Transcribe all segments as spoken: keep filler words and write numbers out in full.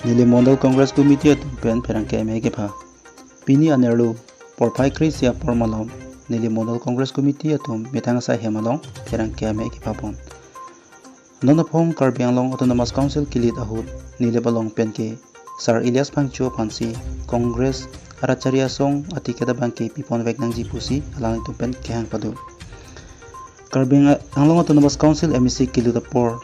Nilip Mondol Congress Committee atum pen pherangke amei kepha. Pini anerlo porphai kre-isi apor malom Nilip Mondol Congress Committee atum methang asai hem along pherangke amei kephapon. Non aphong Karbi Anglong Autonomous Council kilit ahut Nilip along pen ke Sir Elias Phangcho aphansi Congress arat chari asong aticket abang ke piponvek nangji pusi alanglitum pen kehang pado. Karbi Ang-, Anglong Autonomous Council M A C kilit apor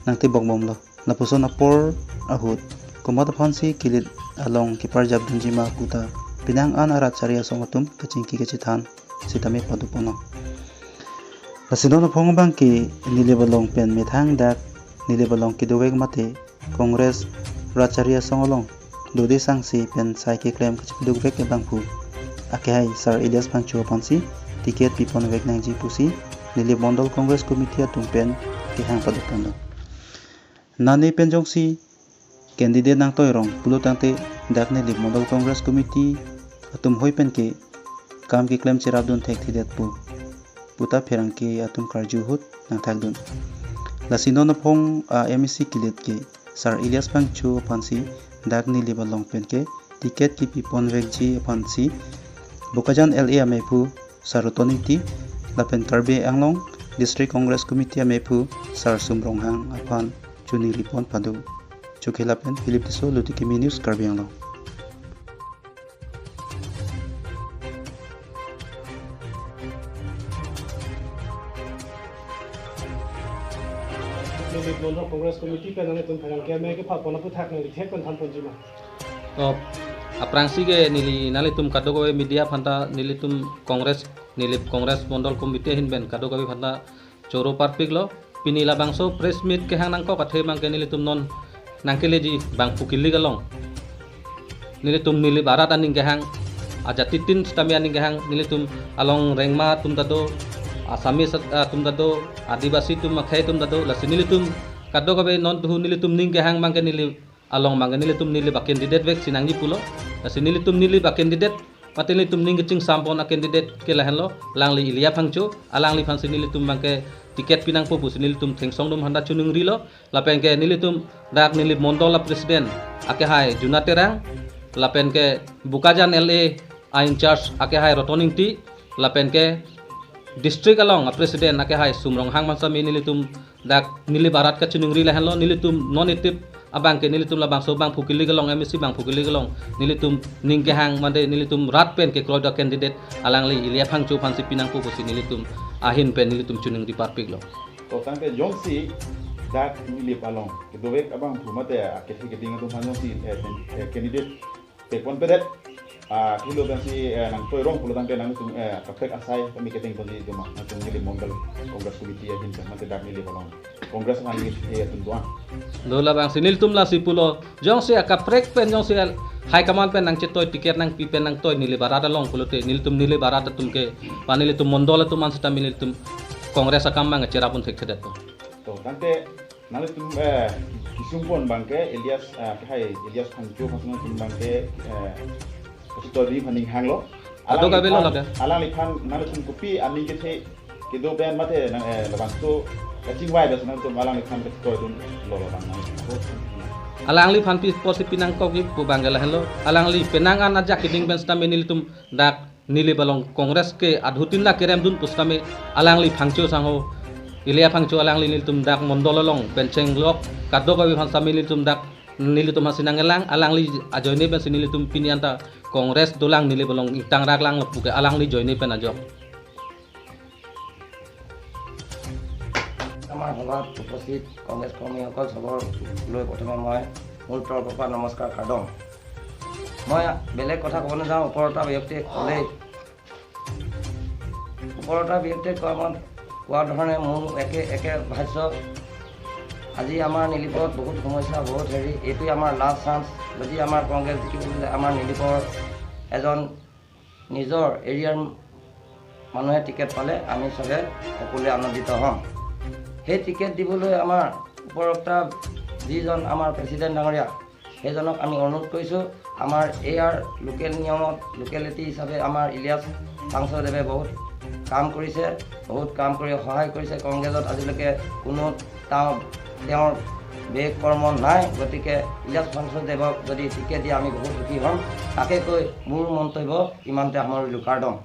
nangtebok bomlo. Lapuson apor ahut komat aphansi kilit along keparjap dunji ma puta penang an arat chari asong atum kachingki kachethan sitame padoponlo. Lasi non aphong abang ke Nilip along pen methang dak Nilip along kedovek mate Congress rat chari asong along dode sangse pen sai keklem kachipidukvek abangphu akehai Sir Elias Phangcho aphansi ticket piponvek nangji pusi Nilip Mondol Congress Committee atum pen kehang padoponlo. Nane pen jongsi candidate nangtoirong pulo tangte dak Nilip Mondol Congress Committee atum hoi pen ke kam keklem cherapdun thekthedetpo puta pherangke atum karju ahut nangthakdun. Lasi non aphong a M A C kilit ke Sir Elias Phangcho aphansi dak Nilip along pen ke ticket kepiponvekji aphansi Bokajan L A ameiphu Sir Roton Ingti lapen Karbi Anglong District Congress Committee ameiphu Sir Sum Ronghang aphan choningripon pado. Chokhela pen Philip Tisso, Luti Kimi News, Karbi Anglong. Nilip Mondol Congress Committee pen nanglitum pherangke amei kephapon aphuthak nangli thek pen thanponji ma? To, aphrangsi ke neli nanglitum kadokave media aphanta nelitum Congress, Nilip Congress Mondol Committee ahin pen kadokave aphanta choro parpiklo. Pini labangso press meet kehang nangkok athe abang ke nelitum non nangkeleji bangphu kilik along. Nelitum Nilip arat aning kehang, ajatitin sitame aning kehang, nelitum along Rengma atum ta do, Assamese atum ta do, Adivasi atum akhei atum ta do, lasi nelitum kadokave non tuhu nelitum ning kehang abang ke Nilip along abang ke nelitum Nilip a-candidate vek si nangji pulo. Lasi nelitum Nilip a-candidate mate nelitum ning kachingsampon a-candidate ke lahenlo, alangli Elia Phangcho, alangliphansi nelitum abang ke ticket pinangpo pusi nelitum Thengsongdum aphanta choningrilo, lapen ke nelitum dak Nilip Mondol a-president akehai Juna Terang, lapen ke Bokajan L A a-in-charge akehai Roton Ingti, lapen ke district along a-president akehai Sum Ronghang aphan sitame nelitum dak Nilip arat kachiningri lahenlo, nelitum non itip abang ke nelitum labangso bangphu kilik along, M A C bangphu kilik along nelitum ning kehang mate nelitum rat pen kekroi a-candidate alangli Elia Phangcho aphansi pinangpo pusi nelitum ahin pen nelitum chiningri parpiklo. To tangte jongsi dak Nilip along kedovek abangphu mate akethe keding atum aphan jongsi, eh, eh, candidate pekponpedet, ah, kilo pensi, eh, nangtoirong pulo tangte nangtum, eh, kaprek asai kami ketengponji atum ma, nangtum Nilip Mondol Congress Committee ahin pen mate dak Nilip along Congress aphan ni, eh, atum doan. Lo labangsi nelitum lasi pulo, jongsi akaprek pen jongsi al-, high command pen nangchetoi ticket nangpi pen nangtoi Nilip arat along pulote nelitum Nilip arat atum ke, ba nelitum Mondol atum an sitame nelitum Congress akam abang cherapdun thekthedetpo. To tangte nanglitum, eh, kisumpon abang ke Elias, eh, kehai Elias Phangcho aphan nangtum abang ke, eh, kachitoi di aphan ning hanglo. Ado ka belo lake. Alangliphan nanglitum kopi aning kethe kedo pen mate nang, eh, labangso kachingvai das nangtum alangliphan kachitoidunlo labang nang. Alangliphan pi pusi pinangkokji pu abang ke lahenlo. Alangli penang an ajak keding pen sitame nelitum dak Nilip along Congress ke adhutin la keremdun pusitame alangli Phangcho sangho, Elia Phangcho alangli nelitum dak Mondol along pen chenglok kadokave aphan sitame nelitum dak nelitum aphansi nangkelang, alangli ajoine pensi nelitum pini anta Congress dolang Nilip along ingtang raklanglo puke alangli ajoine pen ajok. আমাৰ সভাত উপস্থিত কংগ্ৰেছ কৰ্মীসকল চবৰ লৈ প্ৰথমে মই মোৰ তৰফৰ পৰা নমস্কাৰ খাদম। মই বেলেগ কথা ক'ব নাযাওঁ, ওপৰত এটা ব্যক্তিয়ে ক'লেই, ওপৰত এটা ব্যক্তিয়ে কোৱা মন, কোৱা ধৰণে মোৰ একে, একে ভাষ্য। আজি আমাৰ নিলিপত বহুত সমস্যা, বহুত হেৰি, এইটোৱে আমাৰ লাষ্ট চান্স। যদি আমাৰ কংগ্ৰেছ জিকিব বুলিলে আমাৰ নিলিপৰ এজন নিজৰ এৰিয়াৰ মানুহে টিকেট পালে আমি চবে সকলোৱে আনন্দিত হ'ম। সেই টিকেট দিবলৈ আমাৰ উপৰোক্ত যিজন আমাৰ প্ৰেচিডেণ্ট ডাঙৰীয়া, সেইজনক আমি অনুৰোধ কৰিছোঁ, আমাৰ এয়াৰ লোকেল নিয়মত, লোকেলিটি হিচাপে আমাৰ ইলিয়াছ ফাংচদেৱে বহুত কাম কৰিছে, বহুত কাম কৰি সহায় কৰিছে। কংগ্ৰেছত আজিলৈকে কোনো তেওঁ, তেওঁৰ বেগ কৰ্ম নাই। গতিকে ইলিয়াছ ফ্ৰান্সিছ দেৱক যদি টিকেট দিয়ে আমি বহুত সুখী হ'ম। তাকে কৈ মোৰ মন্তব্য ইমানতে সামৰিলোঁ। কাৰ্ডম।